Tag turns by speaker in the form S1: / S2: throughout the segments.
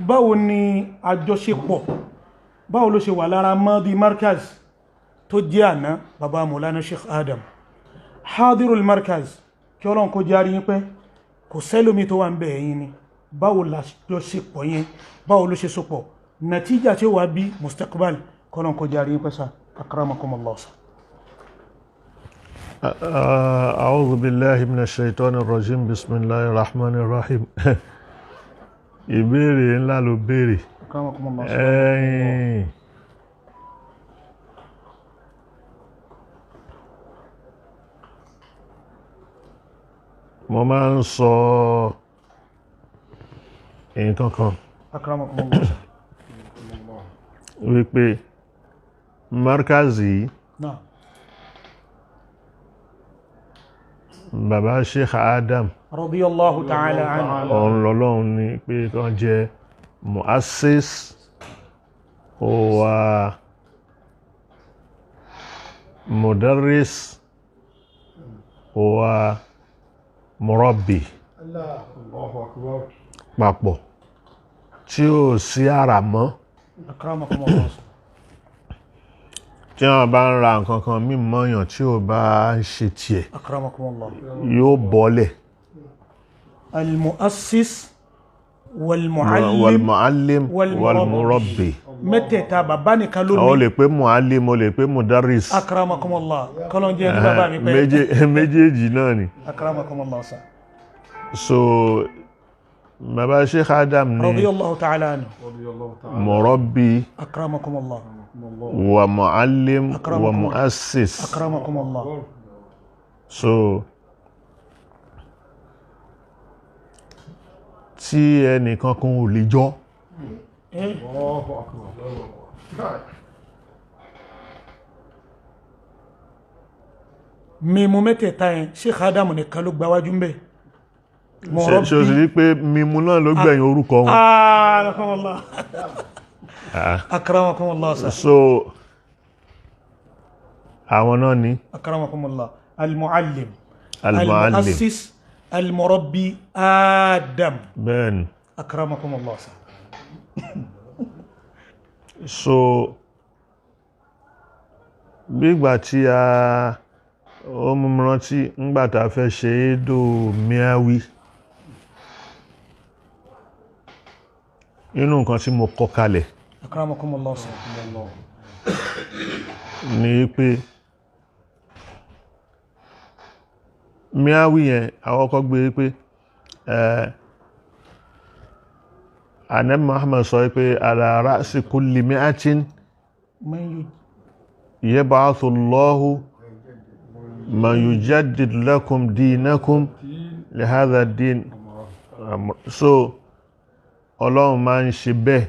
S1: Báwo ni àjọṣepọ̀, báwo ló ṣe wà lára Madi Markaz tó jẹ́ àná bàbá Mọ̀lánà Sheikh Adam, Hadirul Markaz, kí Ọlọ́run kó járí yín pẹ́, kò sẹ́lómi tó wà ń bẹ̀ ẹ̀yìn ni. Báwo làjọṣepọ̀ yẹn, báwo ló ṣe sopọ̀, nàtíjà tí ó wà bí mustaqbal, kọ́lọ́n kó járí yín pẹ́ sá. Akramakumullah sá.
S2: أعوذ بالله من الشيطان الرجيم، بسم الله الرحمن الرحيم. Ìbéèrè ńlá ló béèrè.
S1: Akramakumullah sá.
S2: Ẹ̀yìn mo máa ń sọ nǹkan kan
S1: Akramakumullah sá.
S2: wípé markazi
S1: Náà.
S2: bàbá Sheikh Adam
S1: radiyallahu ta'ala anhu.
S2: Òun lọ́lọ́run ní pé kán jẹ́ muassis wa mudarris wa murabbi
S3: Allahu akbar.
S2: Papọ̀ tí ó sí ara mọ́.
S1: Akramakumullah.
S2: Tí wọ́n bá ń ra nǹkan kan mímọ́yàn tí ó bá ń ṣe tiẹ̀,
S1: Akramakumullah.
S2: yóò bọ́lẹ̀.
S1: Al-muassis wal-muallim
S2: wal-muallim
S1: wal-murabbi.
S2: wal-murabbi.
S1: Mẹ́tẹ̀ẹ̀ta bàbá nìkan ló
S2: O
S1: ní.
S2: Lè pé muallim, o lè pé mudarris.
S1: Akramakumullah, kọ́lọ́n jẹ́ ní bàbá mi pẹ́.
S2: Méjèèjì náà ni.
S1: Akramakumullah sa.
S2: So bàbá Sheikh Adam ni
S1: radiyallahu ta'ala anhu.
S3: Radiyallahu ta'ala.
S2: Murabbi
S1: Akramakumullah.
S2: wa muallim wa
S1: Akramakumullah.
S2: muassis.
S1: Akramakumullah.
S2: So tí ẹnìkan kan ò lè jọ.
S3: Allahu akbar.
S1: Mímú mẹ́tẹ̀ẹ̀ta yẹn, Sheikh Adam nìkan ló gbáwájú ń bẹ̀.
S2: Ṣe o sì rí pé mímú náà ló gbẹ̀yìn orúkọ wọn?
S1: Akramakumullah. Akramakumullah sa.
S2: So àwọn náà ni
S1: Akramakumullah, al-muallim,
S2: al-muallim,
S1: al-muassis, al-murabbi Adam.
S2: Bẹ́ẹ̀ni.
S1: Akramakumullah sa.
S2: So bígbà tí a ó mú mi rántí ńgbà tá a fẹ́ ṣe édò miawi, inú nǹkan tí mo kọ kalẹ̀
S1: Akramakumullah sa.
S2: ni pé miawi yẹn, àwọn kọ́ gbé pé Ànábì Muhammad sọ pé ala ra'si kulli mi'atin
S1: man
S2: yab'athu Allahu man yujaddid lakum dinakum li hadha ad-din. So Ọlọ́run máa ń ṣe bẹ́ẹ̀.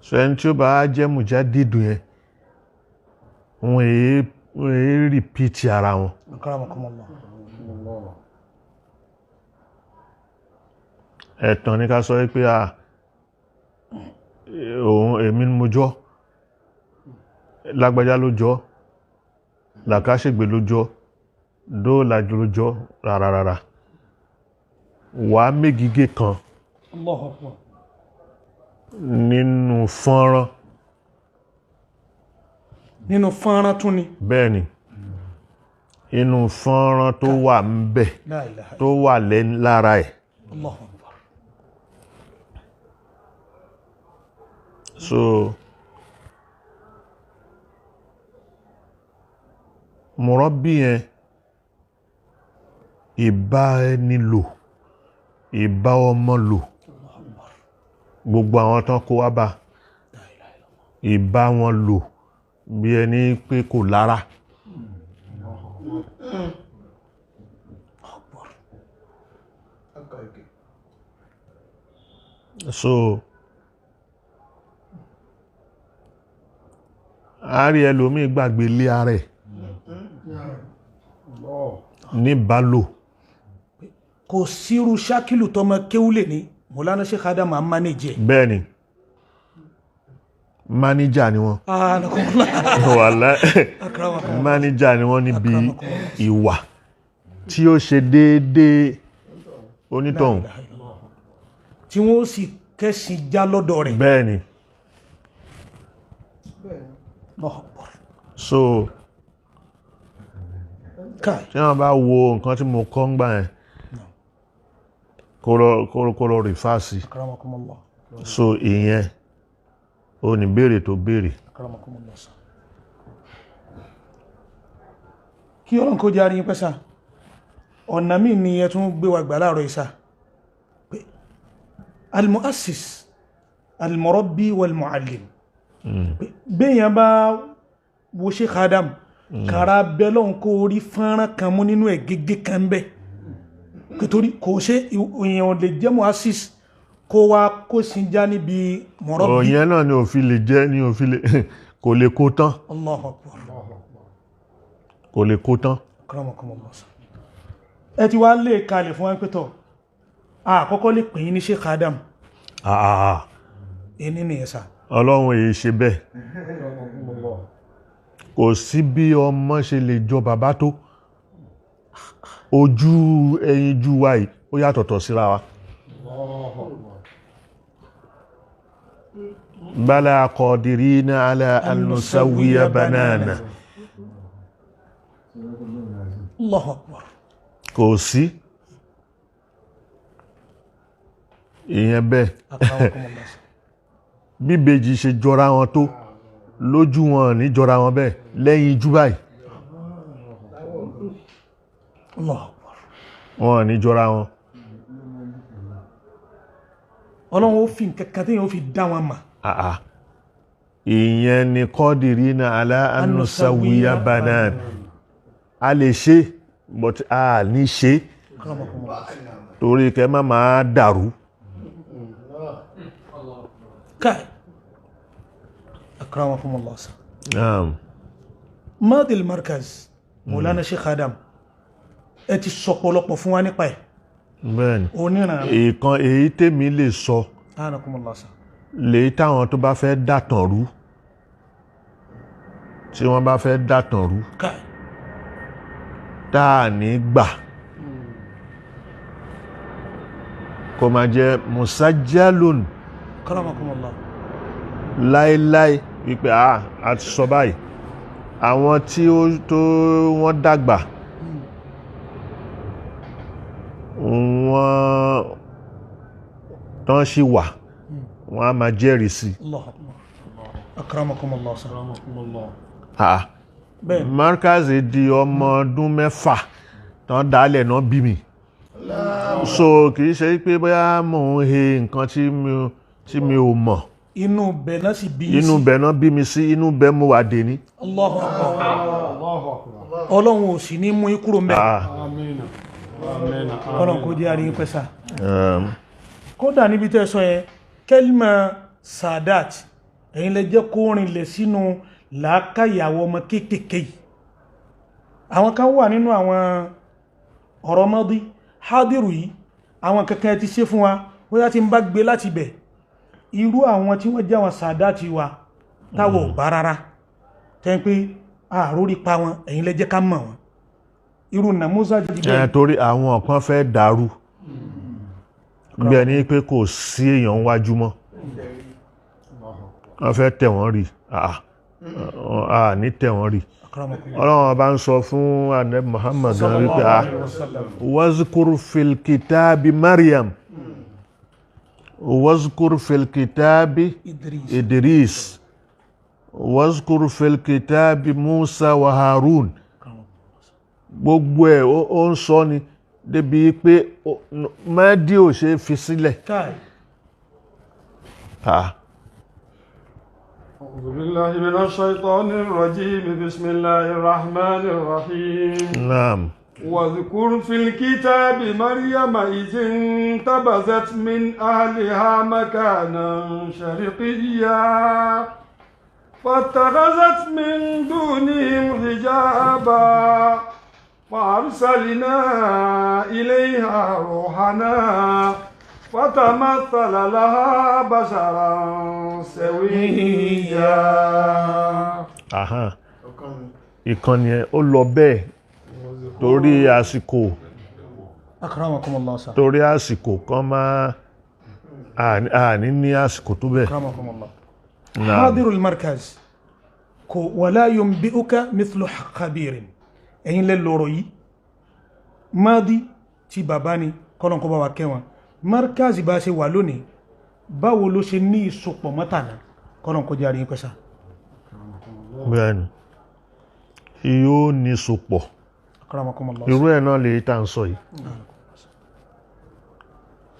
S2: So ẹni tí ó bá jẹ́ mujaddidu yẹn, wọ́n èé repeat ara wọn.
S1: Akramakumullah.
S2: Ẹ̀tàn ní ká sọ pé à òun èmi ni mo jọ́, lágbájá ló jọ́, làkàṣègbè ló jọ́, dóòlà ló jọ́. Rárárárá, wà á mégigé kan
S1: Allahu akbar.
S2: nínú fọ́nrán.
S1: Nínú fọ́nrán tún ni.
S2: Bẹ́ẹ̀ ni, inú fọ́nrán tó wà ń bẹ̀,
S1: La ilaha.
S2: tó wà lára ẹ̀.
S1: Allahu akbar.
S2: So murabbi yẹn, ìbá ẹni lò, ìbá ọmọ lò, gbogbo àwọn tán kó wá bá, ìbá wọn lò bí ẹni pé kò lára.
S1: Akbar.
S2: So a rí ẹlòmíì gbàgbé ilé ara ẹ̀ níbálò.
S1: Kò sírú ṣákìlù tọmọ kéwú lè ní Mọ̀lánà Sheikh Adam à ń manage ẹ̀.
S2: Bẹ́ẹ̀ ni, máníjà ni wọ́n.
S1: Anakumullah.
S2: Wàláhì,
S1: Akramakumullah.
S2: máníjà ni wọ́n níbi ìwà tí ó ṣe déédéé onítọ̀hún.
S1: La ilaha illallah. Tí wọ́n sì kẹ́sìn já lọ́dọ̀ rẹ̀.
S2: Bẹ́ẹ̀ ni.
S1: Allahu Akbar.
S2: So
S1: Káì.
S2: tí wọ́n bá wo nǹkan tí mo kọ́ ń gbà yẹn, kó lọ refer sí.
S1: Akramakumullah.
S2: So ìyẹn ó ní béèrè tó béèrè.
S1: Akramakumullah sir. Kí Ọlọ́run kó jẹ́ àríyìn pẹ́sà, ọ̀nà míì ni ẹ tún gbé wa gbà láàárọ̀ ìsà pé al-mu'assis, al-murabbi wal-mu'allim. Pé béèyàn bá wo Sheikh Adam kàrà bẹ́lọ́n kó rí fọ́nrán kan mú nínú ẹ̀ gẹ́gẹ́ kan bẹ́, nítorí kò ṣe èèyàn lè jẹ́ mu'assis kó wá kó sin já níbi murabbi.
S2: Òyìn náà ni òfin lè jẹ́, ní òfin lè kò lè kó tán.
S1: Allahu Akbar.
S2: Kò lè kó tán.
S1: Akramakumullah sir. Ẹ ti wá lè kalẹ̀ fún wa pé tọ̀ àkọ́kọ́ lè pè yín ní Sheikh Adam.
S2: Àà.
S1: Ẹni nìyẹn sà.
S2: Ọlọ́run èyí ṣe bẹ́ẹ̀. Kò sí bí ọmọ ṣe lè jọ bàbá tó, ojú ẹyinjú wa yìí ó yàtọ̀tọ̀ síra wa. Bala qadirina ala an nusawiya banana.
S1: Allahu Akbar.
S2: Kò sí ìyẹn bẹ́ẹ̀.
S1: Akramakumullah sir.
S2: Bíbejì ṣe jọra wọn tó lójú, wọn ní jọra wọn bẹ́ẹ̀ lẹ́yìn ijú báyìí.
S1: Allahu Akbar.
S2: Wọn ní jọra wọn.
S1: Ọlọ́run ó fi nǹkan kan téèyàn ó fi dá wọn mà.
S2: Àà, ìyẹn ni qadirina ala an nusawiya banan. A lè ṣe, but a ní ṣe.
S1: Akramakumullah.
S2: Torí kẹ má máa dàrú.
S1: Káì, akramakumullah sir.
S2: Naam.
S1: Madil Markaz, Mawlana Sheikh Adam, ẹ ti sọ̀pọ̀lọpọ̀ fún wa nípa ẹ̀.
S2: Bẹ́ẹ̀ni.
S1: Oníran.
S2: Ìkan èyí tèmi lè sọ
S1: Akramakumullah sir.
S2: lèyí táwọn tó bá fẹ́ dàtàn rú, tí wọ́n bá fẹ́ dàtàn rú,
S1: Káì.
S2: tá a ní gbà kó máa jẹ́ musajjalun.
S1: Akramakumullah.
S2: Láéláé wípé a ti sọ báyìí, àwọn tí ó tó wọ́n dàgbà, wọ́n tán sì wà, wọ́n á máa jẹ́rìí sí.
S1: Allahu Akbar. Akramakumullah sir.
S2: Ah,
S1: Bẹ́ẹ̀.
S2: Markaz di ọmọ ọdún 6 tán dálẹ̀ náà bí mi, so kìí ṣe pé bóyá mò ń he nǹkan tí mi ò mọ̀.
S1: Inú bẹ̀ náà sì bí yín
S2: Inú
S1: sí.
S2: bẹ̀ náà bí mi sí, inú bẹ̀ mo wà dé ní.
S1: Allahu Akbar. Ọlọ́run ò sì ní mú yín kúrò ńbẹ̀.
S2: Ah,
S1: Ọlọ́run kó jẹ́ àríyìn pẹ́sà. Kódà níbi tẹ́ sọ yẹn, kẹ́límà Sadat, ẹ̀yin lẹ jẹ́ kó rinlẹ̀ sínú làákàyàwó ọmọ kéékèèké yìí. Àwọn kan wà nínú àwọn ọ̀rọ̀ mọ́dí hádìrù yìí, àwọn kankan ti ṣe fún wa bóyá tí ń bá gbé láti bẹ̀, irú àwọn tí wọ́n jẹ́ àwọn Sadat wa táwọ̀ ò bá rárá, tẹ́ pé àrórí pa wọn, ẹ̀yin lẹ jẹ́ ká mọ̀ wọn, irú nàmúzà jẹ́.
S2: Ẹ torí àwọn kan fẹ́ dàrú bí ẹni pé kò sí èèyàn wájú mọ́, wọ́n fẹ́ tẹ̀ wọ́n rí. Ah, ah, ní tẹ̀ wọ́n rí.
S1: Akramakumullah.
S2: Ọlọ́run bá ń sọ fún Ànábì Muhammad gan wípé ah, wazkur fil kitabi Maryam, wazkur fil kitabi
S1: Idris.
S2: Idris, wazkur fil kitabi Musa wa Harun. Gbogbo ẹ̀ ó ń sọ ni débi pé Mẹ́dí ò ṣe fi sílẹ̀.
S1: Káì.
S2: Ah.
S3: أعوذ بالله من الشيطان الرجيم، بسم الله الرحمن الرحيم.
S2: Naam.
S3: واذكر في الكتاب مريم إذ انتبذت من أهلها مكانا شرقيا فاتخذت من دونهم حجابا فأرسلنا إليها روحنا فتمثل لها بشرا سويا.
S2: Aha. Ìkànnì ẹ̀ ó lọ bẹ́ẹ̀ torí àsìkò.
S1: Akramakumullah sir.
S2: Torí àsìkò kan máa Àní ní àsìkò tó bẹ́ẹ̀.
S1: Akramakumullah.
S2: Naam.
S1: Hadirul markaz kò wala yunbi'uka mithlu khabirin, ẹ̀yin lẹ lọ́rọ̀ yìí, madi ti bàbá ni, kọ́lọ̀n kó bá wa kẹwọn. Markaz bá ṣe wà lónìí, báwo ló ṣe ní ìsopọ̀ mọ́tànà? Kọ́lọ̀n kó jẹ́ àríyìn pẹ́sà.
S2: Bẹ́ẹ̀ni, yóò ní sopọ̀.
S1: Akramakumullah.
S2: Irú ẹ̀ náà lè tá ń sọ yìí,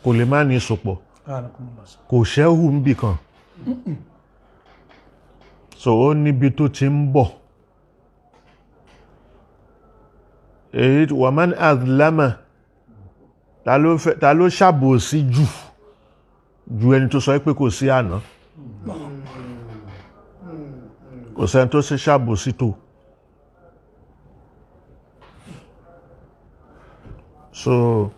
S2: kò lè má ní sopọ̀.
S1: Akramakumullah.
S2: Kò ṣẹ́hù ń bì kan, so ó níbi tó ti ń bọ̀. Èyí wàmán azlama, ta ló ṣàbòsí jù ju ẹni tó sọ pé kò sí àná? Kò sẹ́ni tó ṣe ṣàbòsí tó. So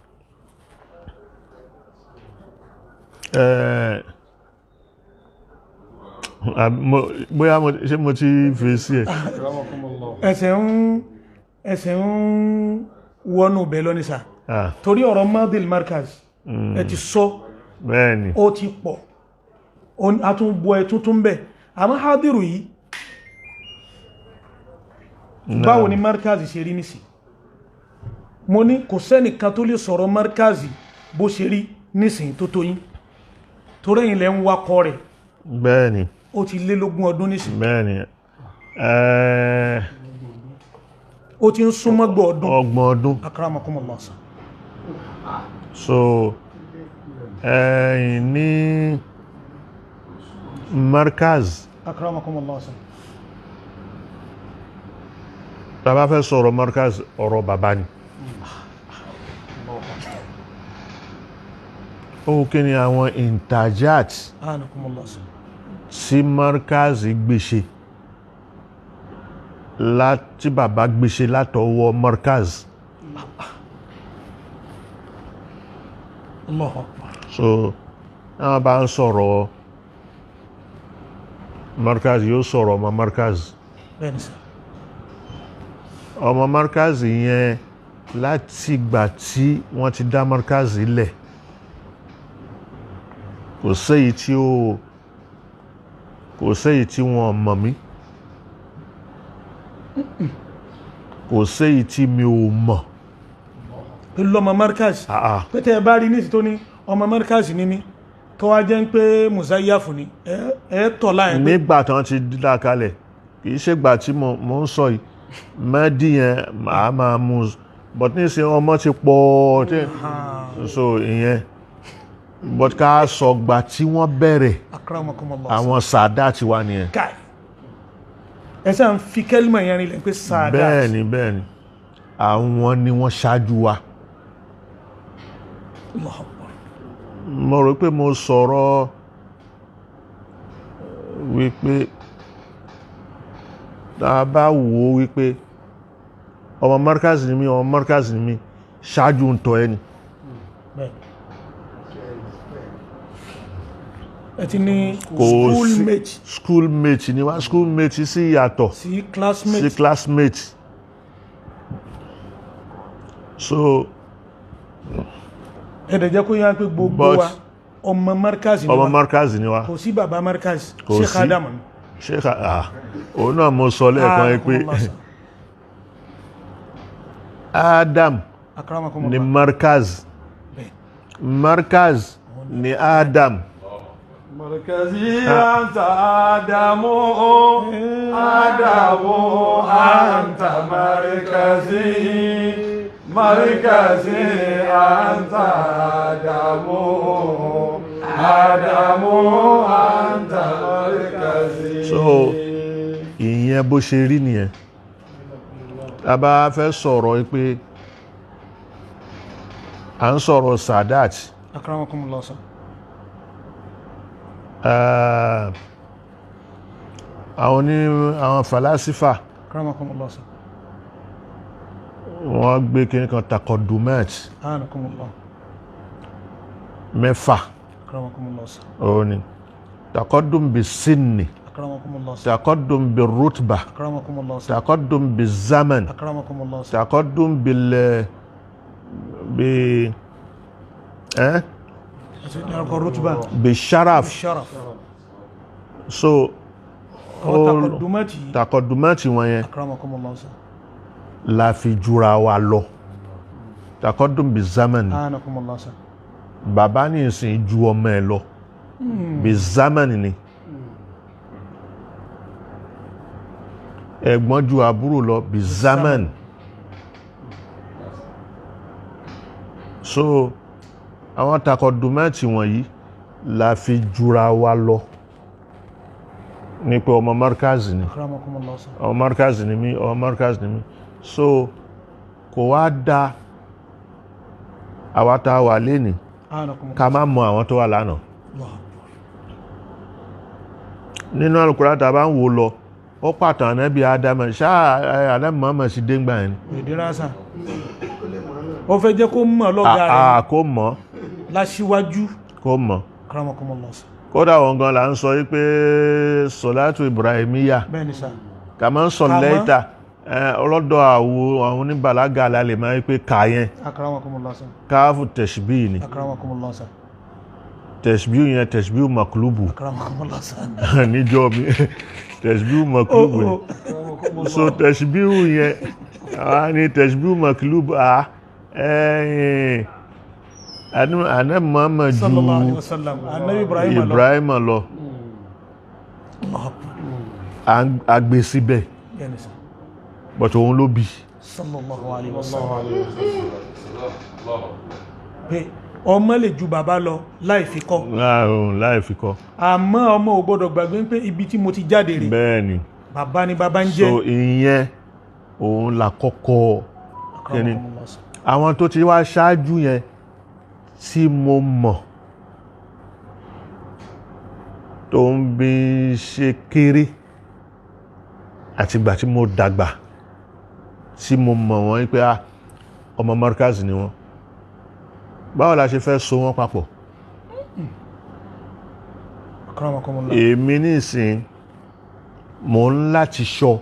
S2: bóyá ṣé mo ti fèsì ẹ̀?
S1: Ẹsẹ̀ ń wọnú bẹ̀ lọ ní sà, torí ọ̀rọ̀ madil markaz ẹ ti sọ.
S2: Bẹ́ẹ̀ni.
S1: Ó ti pọ̀, a tún bọ́ ẹ tuntun bẹ̀. Àmọ́ hadiru yìí, báwo ni markaz ṣe rí nísìn? Mo ní kò sẹ́nìkan tó lè sọ̀rọ̀ markaz bó ṣe rí nísìn tó tó yín, torí ẹ̀yin lẹ ń wakọ̀ rẹ̀.
S2: Bẹ́ẹ̀ni.
S1: Ó ti lé lógún ọdún nísìn.
S2: Bẹ́ẹ̀ni.
S1: Ó ti ń súnmọ́ gbọ́ ọdún.
S2: 30 ọdún.
S1: Akramakumullah.
S2: So ẹ̀yìn ní markaz.
S1: Akramakumullah.
S2: Tá bá fẹ́ sọ̀rọ̀ markaz, ọ̀rọ̀ bàbá ni. Ó kí ni àwọn intajat
S1: Akramakumullah.
S2: tí markaz gbèṣe, láti bàbá gbèṣe látọwọ́ markaz.
S1: Allahu Akbar.
S2: So àwọn bá ń sọ̀rọ̀ markaz, yóò sọ̀rọ̀ ọmọ markaz.
S1: Bẹ́ẹ̀ni sà.
S2: Ọmọ markaz yẹn, láti ìgbà tí wọ́n ti dá markaz lẹ̀, kò séyìí tí ó kò séyìí tí wọ́n mọ̀ mí, kò séyìí tí mi ò mọ̀.
S1: Pẹ̀lú ọmọ markaz, pété ẹ bá rí ní tó ní ọmọ markaz ní mi, tó wá jẹ́ ń pé muzayyafu ni ẹ tọ̀ láyẹn pé
S2: Nígbà tán ti dá kalẹ̀, kì í ṣègbà tí mo ń sọ yìí mẹ́dí yẹn, màá máa mú, but nísìnyí ọmọ ti pọ̀ tí, so ìyẹn, but ká sọ gbà tí wọ́n bẹ̀rẹ̀.
S1: Akramakumullah.
S2: Àwọn sàdá ti wà nìyẹn.
S1: Káì, ẹ sáà ń fi kẹ́límà yẹn rinlẹ̀ pé sàdá.
S2: Bẹ́ẹ̀ni, bẹ́ẹ̀ni, àwọn ni wọ́n ṣáájú wa.
S1: Allahu Akbar.
S2: Mo rò pé mo sọ̀rọ̀ wípé tá a bá wò ó wípé ọmọ markaz ni mí, ọmọ markaz ni mí, ṣáájú ń tọ́ ẹni.
S1: Bẹ́ẹ̀ ẹ ti ní
S2: Kò sí
S1: schoolmate.
S2: Schoolmate ni wá, schoolmate sí yàtọ̀
S1: sí classmate.
S2: Sí classmate. So
S1: Ẹ̀dẹ̀ jẹ́ kó yá pé gbogbo wa ọmọ markaz ni
S2: ọmọ
S1: wa.
S2: markaz ni wá.
S1: Kò sí bàbá markaz.
S2: Kò
S1: Sheikh
S2: sí.
S1: Adam ni.
S2: Sheikh, òun náà mo sọ lẹ́ẹ̀kan yìí pé
S1: Akramakumullah sir.
S2: Adam ni
S1: Akramakumullah.
S2: markaz.
S1: Bẹ́ẹ̀.
S2: Markaz ni Adam.
S3: Markazi anta Adamu, Adamu anta markazi, markazi anta Adamu, Adamu anta markazi.
S2: So ìyẹn bó ṣe rí nìyẹn. A bá fẹ́ sọ̀rọ̀ pé à ń sọ̀rọ̀ Sadat.
S1: Akramakumullah sir.
S2: Àwọn ní àwọn falasifa,
S1: Akramakumullah sir.
S2: wọ́n gbé kíní kan takodumet
S1: Anakumullah.
S2: 6.
S1: Akramakumullah sir.
S2: Òun ni takodum bi sinni,
S1: Akramakumullah sir.
S2: takodum bi rutba,
S1: Akramakumullah sir.
S2: takodum bi zaman,
S1: Akramakumullah sir.
S2: takodum bil bi
S1: Dárúkọ rútùbà.
S2: Bisharaf.
S1: Sharaf.
S2: So
S1: Àwọn takọ̀dùmọ́tì yìí.
S2: Takọ̀dùmọ́tì wọn yẹn
S1: Akramakumullah sir.
S2: la fi jura wa lọ. Takọ̀dùm bí zamani.
S1: Anakumullah sir.
S2: Bàbá ní ìsìn ju ọmọ ẹ lọ bí zamani ni. Ẹ̀gbọ́n ju àbúrò lọ bí zamani. So àwọn takọ̀dùmọ́tì wọ̀nyí la fi jura wa lọ ní pé ọmọ markazi ni.
S1: Akramakumullah sir.
S2: Ọmọ markazi ni mí, ọmọ markazi ni mí. So kò wá da àwa tá a wà lénìí
S1: Anakumullah.
S2: ká má mọ àwọn tó wà lánàá.
S1: Allah.
S2: Nínú Al-Qur'an tá a bá ń wò lọ, ó pàtàn ànábì Ádámù ṣáà, ànábì Muhammad sì déngbà yẹn.
S1: Ìdíra sà. Ó fẹ́ jẹ́ kó mọ̀ lọ́gàá rẹ̀
S2: Àà, kó mọ̀.
S1: láṣíwájú.
S2: Kó mọ̀.
S1: Akramakumullah sir.
S2: Kódà wọn gan la ń sọ wípé sọ̀látù Ibrahimiyya
S1: Bẹ́ẹ̀ni sà.
S2: kàmá ń sọ lẹ́yìntà ọlọ́dọ̀ àwo àwọn oníbàlágà la lè máa wípé kà yẹn.
S1: Akramakumullah sir.
S2: Káfù tẹ̀síbí ni.
S1: Akramakumullah sir.
S2: Tẹ̀síbí yẹn, tẹ̀síbí maklubu.
S1: Akramakumullah sir.
S2: Níjọ́ mi, tẹ̀síbí maklubu ni. So tẹ̀síbí yẹn àwa ni tẹ̀síbí maklubu a ẹ̀yìn àná Muhammad ju
S1: Sallallahu alayhi wa sallam. Anabi Ibrahim lọ.
S2: Ibrahim lọ.
S1: Allahu Akbar.
S2: A gbé síbẹ̀.
S1: Bẹ́ẹ̀ni sà.
S2: But òun ló bí.
S1: Sallallahu alayhi wa sallam. Pé ọmọ lè ju bàbá lọ láì fi kọ́.
S2: Láì fi kọ́.
S1: Àmọ́ ọmọ ò gbọ́dọ̀ gbàgbé pé ibi tí mo ti jáde rè.
S2: Bẹ́ẹ̀ ni.
S1: Bàbá ni bàbá ń
S2: So
S1: jẹ́.
S2: ìyẹn òun là kọ́kọ́ kíni.
S1: Akramakumullah sir.
S2: Àwọn tó ti wá ṣáájú yẹn tí mo mọ̀ tó ń bí ṣe kéré àtìgbà tí mo dàgbà tí mo mọ̀ wọ́n pé ah, ọmọ Markaz ni wọ́n. Báwo la ṣe fẹ́ so wọ́n papọ̀?
S1: Akramakumullah.
S2: Èmi nísìn mò ń láti ṣọ́